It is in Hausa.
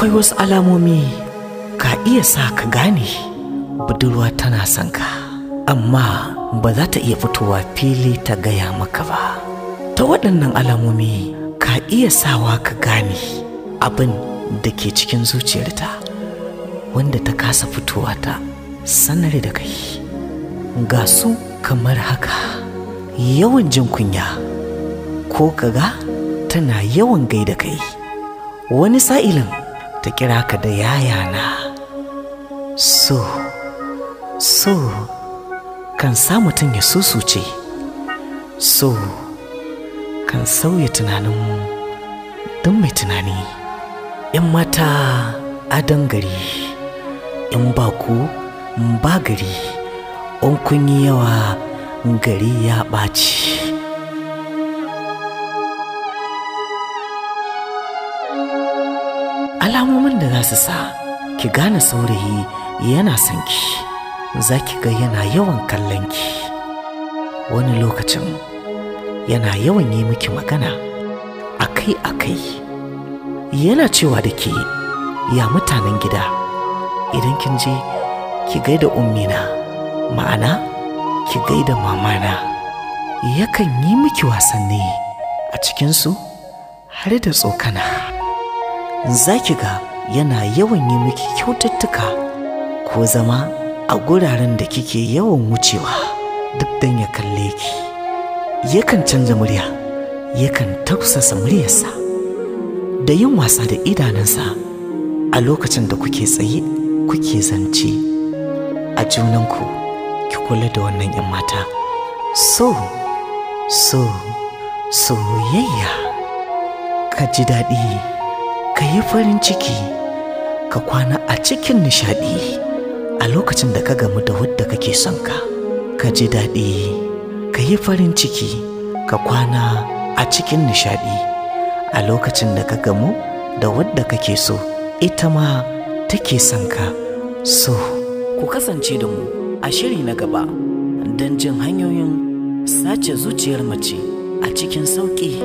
Akwai wasu alamomi ka iya sa ka gane budurwa tana son ka, amma ba za ta iya fitowa fili ta gaya maka ba. Ta waɗannan alamomi ka iya sawa ka gane abin da ke cikin zuciyarta wanda ta kasa fitowa ta sanar da kai. Ga su kamar haka: yawan jin kunya, ko kaga tana yawan gaida kai, wani sa'ilin ta kira ka da yayana. So kan sa mutum ya susuce, so kan sauya tunanin don mai tunani. ‘Yan mata adon gari, in ba ku ba gari, in kun yi yawa gari ya ɓaci. Alamomin da za su sa ki gane saurayi yana son ki, za ki ga yana yawan kallon ki, wani lokacin yana yawan yi miki magana akai-akai, yana cewa da ke, ya mutanen gida, idan kin je ki gaida ummina, ma'ana ki gaida mamana. Yakan yi miki wasanni a cikinsu har da tsokana. Za ki ga yana yawan yi miki kyaututtuka ko zama a guraren da kike yawan wucewa duk don ya kalle ki. Yakan canza murya, yakan tausasa muryarsa da yin wasa da idanunsa a lokacin da kuke tsaye kuke zance a junanku. Ki kula da wannan 'yan mata. So so soyayya, ka ji daɗi, ka yi farin ciki, ka kwana a cikin nishaɗi a lokacin da ka gamu da wadda kake son ka. Ka ji daɗi, ka yi farin ciki, ka kwana a cikin nishaɗi a lokacin da ka gamu da wadda kake so, ita ma take son ka. So ku kasance da mu a shiri na gaba don jin hanyoyin sace zuciyar mace a cikin sauƙi.